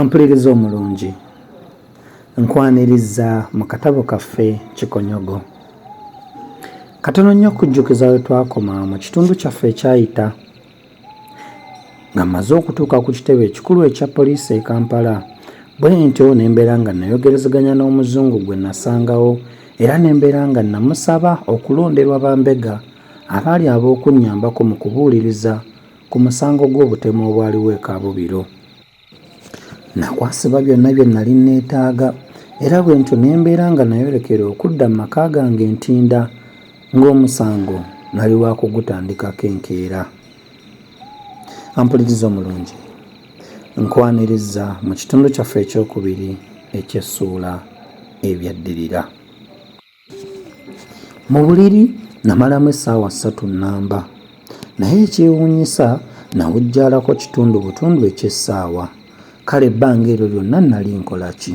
Ampuliriza omulungi, nkwaniriza mu katabo kaffe Kikonyogo. Katono nnyo okujjukiza we twakoma mu kitundu kyaffe ekyayita nga mmaze okutuuka ku kitebe ekikulu ekya poliisi e Kampala bwe ntyo ne mbeera nga nayogerezeganya n'omuzungu gwe nasangawo era ne mbeera nga namusaba okulonderwa bambega abaali ab'okunnyambako mu kubuuliriza ku musango gw'obutemu obwaliwo e Kabubiro. Nakwasibwa byonna bye nnali nneetaaga era bwe ntyo ne mbeera nga nayolekera okudda mu maka gange e Ntinda ng'omusango nali wa kugutandikako enkeera. Ampuliriza omulungi, nkwanirizza mu kitundu kyaffe ekyokubiri eky'essuula Ebyaddirira. Mu buliri namalamu essaawa ssatu nnamba naye ekyewuunyisa nawujjaalako kitundu butundu eky'essaawa. Kale ebbanga eryo lyonna nnali nkola ki?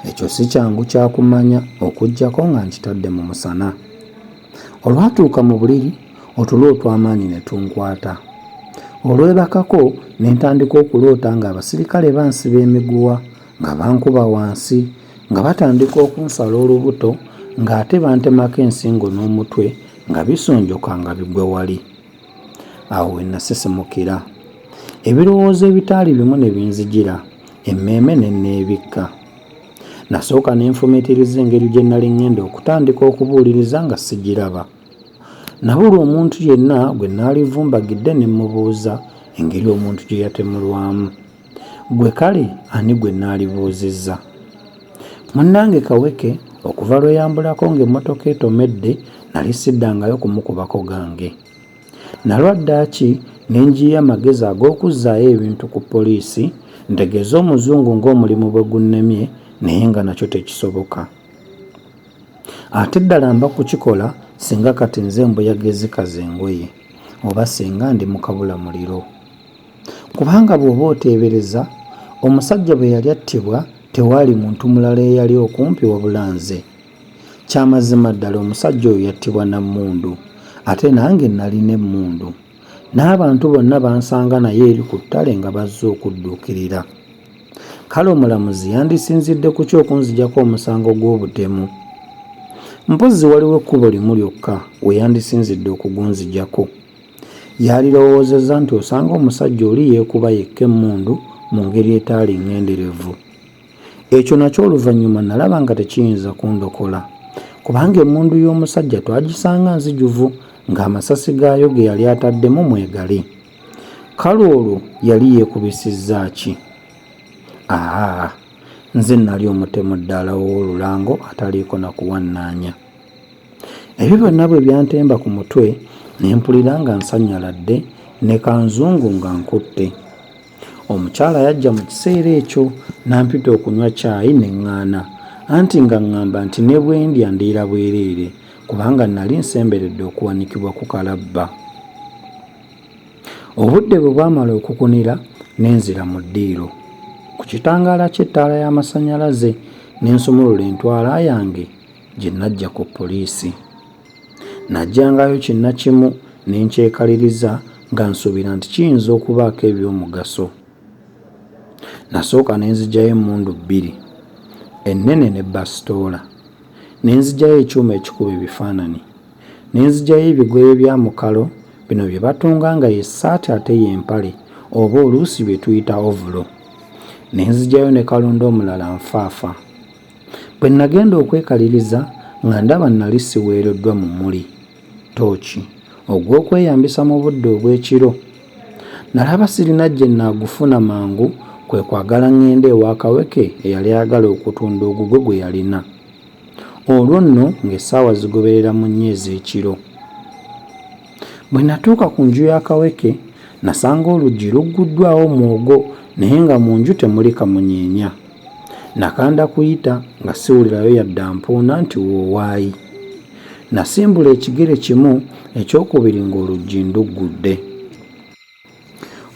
Ekyo si kyangu kya kumanya okuggyako nga nkitadde mu musana. Olwatuuka mu buliri otulo otw'amaanyi ne tunkwata. Olwebakako ne ntandika okuloota ng'abasirikale bansiba emiguwa nga bankuba wansi nga batandika okunsala olubuto ng'ate bantemako ensingo n'omutwe nga bisonjoka nga bigwa wali. Awo we nasisimukira. Ebirowoozo ebitaali bimu ne binzijira, emmeeme ne neebikka. Nasooka ne nfumiitiriza engeri gye nnali ŋŋenda okutandika okubuuliriza nga sigiraba. Nabulwa omuntu yenna gwe naalivumbagidde ne mmubuuza engeri omuntu gye yatemulwamu. Ggwe kale ani gwe nnaalibuuzizza? Munnange Kaweke okuva lwe yambulako ng'emmotoka etomedde nali siddangayo kumukubako gange. Nalwa ddaaki ne njiiya amagezi ag'okuzzaayo ebintu ku poliisi ntegeeze Omuzungu ng'omulimu bwe gunnemye naye nga nakyo tekisoboka. Ate ddala mba kukikola singa kati nze mbuyaga ezikaza engoye oba singa ndi mu kabula muliro. Kubanga bw'oba oteebereza, omusajja bwe yali attibwa tewaali muntu mulala eyali okumpi wabula nze. Kya mazima ddala omusajja oyo yattibwa na mmundu, ate nange nnalina emmundu. N'abantu bonna bansanga naye eri ku ttale nga bazze okudduukirira. Kale omulamuzi yandisinzidde ku ki okunzigyako omusango gw'obutemu? Mpozzi waliwo ekkubo limu lyokka we yandisinzidde okugunzigyako. Yaalirowoozezza nti osanga omusajja oli yeekuba yekka emmundu mu ngeri etaali ŋŋenderevu. Ekyo nakyo oluvannyuma nalaba nga tekiyinza kundokola kubanga emmundu y'omusajja twagisanga nzijuvu ng'amasasi gaayo ge yali ataddemu mwegali. Kale olwo yali yeekubisizza ki? Aa, nze nnali omutemu ddaala ow'olulango ataliiko na kuwannaanya. Ebyo byonna bwe byantemba ku mutwe ne mpulira nga nsannyaladde ne kanzungu nga nkutte. Omukyala yajja mu kiseera ekyo n'ampita okunywa caayi ne ŋŋaana anti nga ŋŋamba nti ne bwe ndya ndiira bwereere kubanga nnali nsemberedde okuwanikibwa ku kalabba. Obudde bwe bwamala okukunira ne nzira mu ddiiro. Ku kitangaala ky'ettaala y'amasannyalaze ne nsumulula entwala yange gye naggya ku poliisi. Naggyangayo kinnakimu ne nkyekaliriza nga nsuubira nti kiyinza okubaako eby'omugaso. Nasooka ne nzigyayo emmundu bbiri, ennene ne bbasitoola. Ne nzigyayo ekyuma ekikuba ebifaananyi. Ne nzigyayo ebigoye bya Mukalo bino bye batunga nga ye ssaati ate ye mpale oba oluusi bye tuyita ovulo. Ne nzigyayo ne kalonda omulala nfaafa. Bwe nnagenda okwekaliriza nga ndaba nnali siweereddwa mumuli, ttooci, ogw'okweyambisa mu budde obw'ekiro. Nalaba sirina gye nnaagufuna mangu kwe kwagala ŋŋende ewa Kaweke eyali ayagala okutunda ogugwe gwe yalina. Olwo nno ng'essaawa zigoberera mu nnya ez'ekiro. Bwe natuuka ku nju ya Kaweke, nasanga oluggi lugguddwawo mwogo naye nga mu nju temuli kamunyeenya. Nakanda kuyita nga siwulirayo yadde ampuuna nti woowaayi. Nasimbula ekigere kimu, ekyokubiri ng'oluggi nduggudde.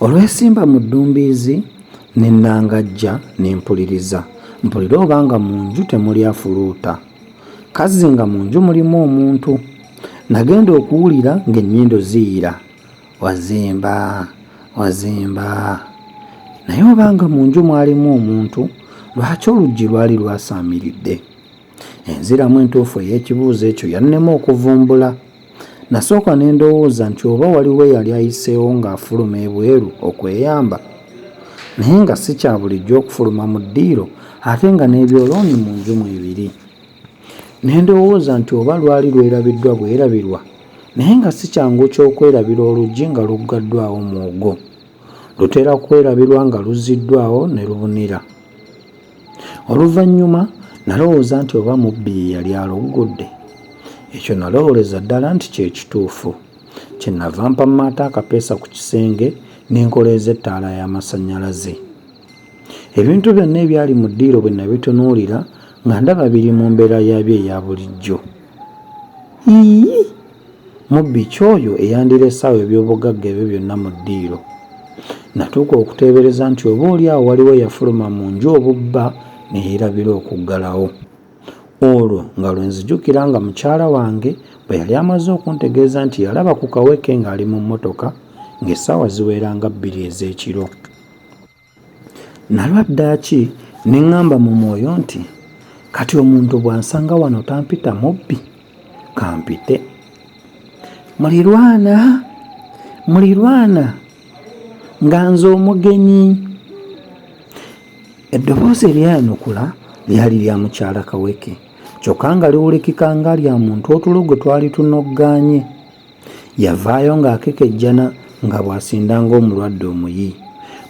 Olwesimba mu ddumbiizi ne nnangajja ne mpuliriza mpulire oba nga mu nju temuli afuluuta. Kazzi nga mu nju mulimu omuntu. Nagenda okuwulira ng'ennyindo ziyira, Wazimba! Wazimba! Naye obanga mu nju mwalimu omuntu, lwaki oluggi lwali lwasaamiridde? Enziramu entuufu ey'ekibuuzo ekyo yannema okuvumbula. Nasooka ne ndowooza nti oba waliwo eyali ayiseewo ng'afuluma ebweru okweyamba. Naye nga si kya bulijjo okufuluma mu ddiiro ate nga n'ebyolooni mu nju mwebiri. Ne ndowooza nti oba lwali lwerabiddwa bwerabirwa naye nga si kyangu ky'okwerabira oluggi nga luggaddwawo mwogo. Lutera kwerabirwa nga luzziddwawo ne lubunira. Oluvannyuma nalowooza nti oba mubbi ye yali aluggudde. Ekyo nalowooleza ddala nti kye kituufu. Kye nava mpammaata akapeesa ku kisenge ne nkoleeza ettaala y'amasannyalaze. Ebintu byonna ebyali mu ddiiro bwe nabitunuulira nga ndaba biri mu mbeera yaabyo eya bulijjo. Iyii! Mubbi ki oyo eyandirese awo eby'obugagga ebyo byonna mu ddiiro? Natuuka okuteebereza nti oba oli awo waliwo eyafuluma mu nju obubba ne yeerabira okuggalawo. Olwo nga lwe nzijukira nga mukyala wange bwe yali amaze okuntegeeza nti yalaba ku Kaweke ng'ali mu mmotoka ng'essaawa ziwera nga bbiri ez'ekiro. Nalwa ddaaki ne ŋŋamba mu mwoyo nti, Kati omuntu bw'ansanga wano tampita mubbi? Kampite. Mulirwana! Mulirwana! Nga nze omugenyi! Eddoboozi eryayanukula lyali lya mukyala Kaweke kyokka nga liwulikika nga lya muntu otulo gwe twali tunoggaanye. Yavaayo ng'akekejjana nga bw'asinda ng'omulwadde omuyi.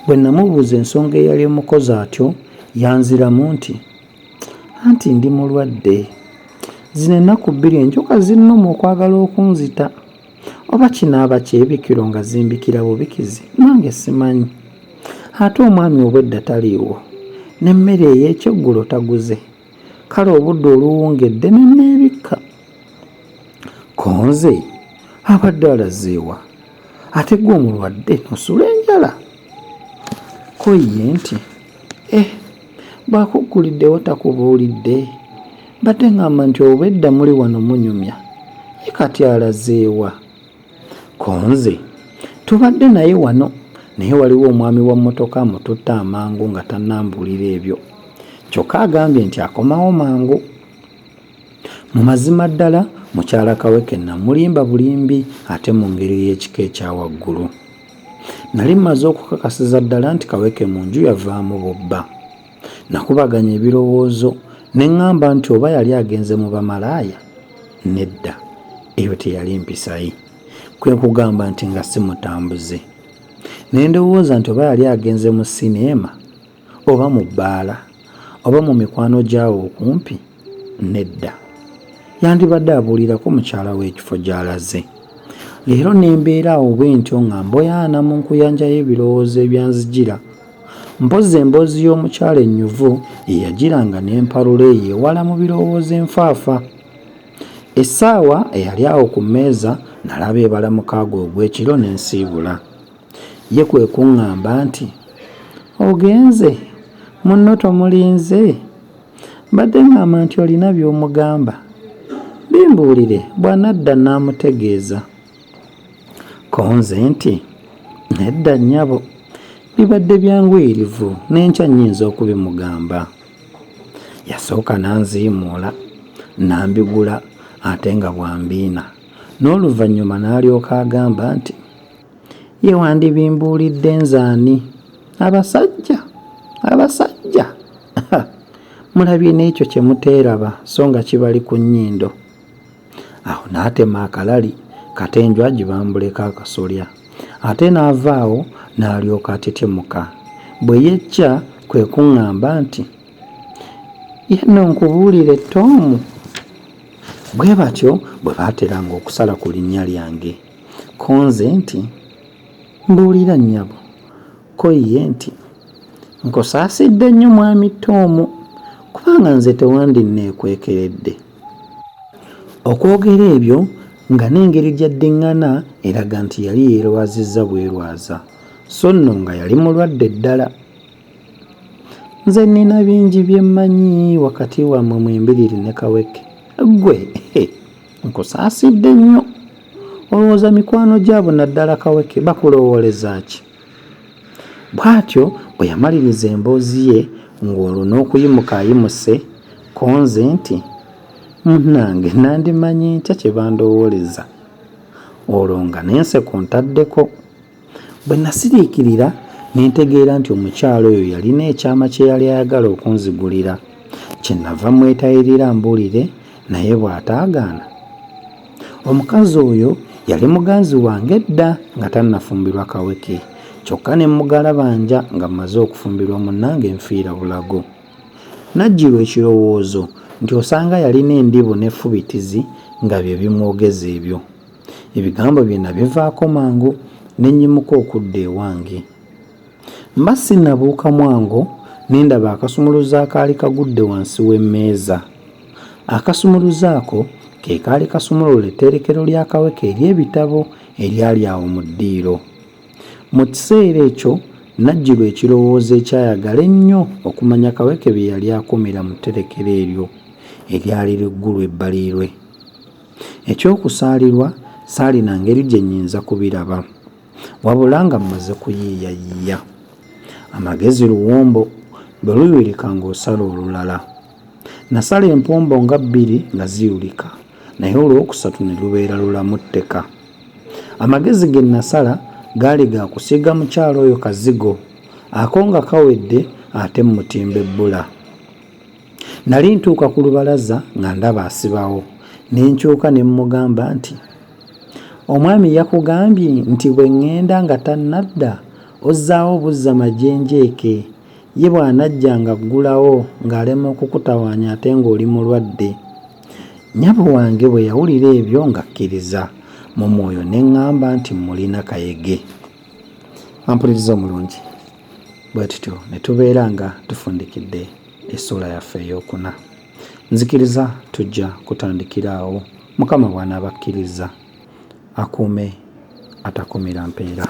Bwe namubuuza ensonga eyali emukoza atyo, yanziramu nti, Anti ndi mulwadde. Zino ennaku bbiri enjoka zinnuma okwagala okunzita. Oba kinaaba kyebikiro nga zimbikira bubikizi nange simanyi. Ate omwami obwedda taliiwo, n'emmere ey'ekyeggulo taguze. Kale obudde oluwungedde ne neebikka. Ko nze, abadde alaze wa? Ate ggwe omulwadde n'osula enjala? Ko ye nti, Eh, bw'akugguliddewo takubuulidde? Mbadde ŋŋamba nti obwedda muli wano munyumya, ye kati alaze wa? Ko nze, tubadde naye wano naye waliwo omwami wa mmotoka amututte amangu nga tannambuulira ebyo. Kyokka agambye nti akomawo mangu. Mu mazima ddala mukyala Kaweke namulimba bulimbi ate mu ngeri ey'ekika ekya waggulu. Nali mmaze okukakasiza ddala nti Kaweke mu nju yavaamu bubba. Nakubaganya ebirowoozo ne ŋŋamba nti oba yali agenze mu bamalaaya? Nedda, eyo teyali mpisa ye. Kwe kugamba nti nga si mutambuze. Ne ndowooza nti oba yali agenze mu sineema? Oba mu bbaala? Oba mu mikwano gy'awo okumpi? Nedda. Yandibadde abuulirako mukyala we ekifo gy'alaze. Leero ne mbeera awo bwentyo nga mboyaana mu nkuyanja y'ebirowoozo ebyanzijira. Mpozzi emboozi y'omukyala ennyuvu ye yagiranga n'empalula eyo ewala mu birowoozo enfaafa. Essaawa eyali awo ku mmeeza nalaba ebala mukaaga ogw'ekiro ne nsiibula. Ye kwe kuŋŋamba nti, Ogenze? Munno tomulinze? Mbadde ŋŋamba nti olina by'omugamba. Bimbuulire bw'anadda nnaamutegeeza. Ko nze nti, Nedda nnyabo, bibadde byanguyirivu n'enkya nnyinza okubimugamba. Yasooka n'anziimuula, n'ambigula ate nga bw'ambiina n'oluvannyuma n'alyoka agamba nti, Ye wandibimbuulidde nze ani? Abasajja! Abasajja! Mulabye n'ekyo kye muteeraba so nga kibali ku nnyindo. Awo n'atema akalali kata enju agibambuleko akasolya. Ate n'ava awo n'alyoka atetemuka. Bwe yeggya kwe kuŋŋamba nti, Ye nno nkubuulire Tom? Bwe batyo bwe baateranga okusala ku linnya lyange. Ko nze nti, Mbuulira nnyabo. Ko ye nti, Nkusaasidde nnyo Mwami Tom, kubanga nze tewandinneekwekeredde. Okwogera ebyo nga n'engeri gy'addiŋŋana eraga nti yali yeerwazizza bwerwaza, so nno nga yali mulwadde ddala. Nze nnina bingi bye mmanyi wakati wammwe mwembiriri ne Kaweke. Ggwe, nkusaasidde nnyo. Olowooza mikwano gy'abo naddala Kaweke bakulowooleza ki? Bw'atyo bwe yamaliriza emboozi ye ng'olwo n'okuyimuka ayimuse, ko nze nti, Munnange nnandimanyi ntya kye bandowooleza? Olwo nga n'enseko ntaddeko. Bwe nnasiriikirira ne ntegeera nti omukyala oyo yalina ekyama kye yali ayagala okunzigulira. Kye nnava mmwetayirira ambuulire naye bw'ataagaana. Omukazi oyo yali muganzi wange edda nga tannafumbirwa Kaweke kyokka ne mmugalabanja nga mmaze okufumbirwa munnange nfiira bulago. Najjirwa ekirowoozo nti osanga yalina endibu n'effubitizi nga bye bimwogeza ebyo. Ebigambo bye nabivaako mangu ne nnyimuka okudda ewange. Mba sinnabuuka mwango ne ndaba akasumuluzo akaali kagudde wansi w'emmeeza. Akasumuluzo ako ke kaali kasumulula etterekero lya Kaweke ery'ebitabo eryali awo mu ddiiro. Mu kiseera ekyo najjirwa ekirowoozo ekyayagala ennyo okumanya Kaweke bye yali akuumira mu tterekero eryo eryali liggulwa ebbali lwe. Eky'okusaalirwa saalina ngeri gye nnyinza kubiraba. Wabula nga mmaze kuyiiyayiiya. Amagezi luwombo, bwe luyulika ng'osala olulala. Nasala empombo nga bbiri nga ziyulika, naye olwokusatu ne lubeera lulamu tteka. Amagezi ge nasala gaali ga kusiiga mukyala oyo kazigo, ako nga kawedde ate mmutimbe bbula. Nali ntuuka ku lubalaza nga ndaba asibawo, ne nkyuka ne mmugamba nti, Omwami yakugambye nti bwe ŋŋenda nga tannadda ozzaawo buzza majenjeeke, ye bw'anajja ng'aggulawo ng'alema okukutawaanya ate ng'oli mulwadde. Nnyabo wange bwe yawulira ebyo ng'akkiriza. Mu mwoyo ne ŋŋamba nti mmulina kayege. Ampuliriza omulungi, bwe tutyo ne tubeera nga tufundikidde essuula yaffe ey'okuna. Nzikiriza tujja kutandikira awo Mukama bw'anaaba akkirizza. Akuume atakumira mpeera.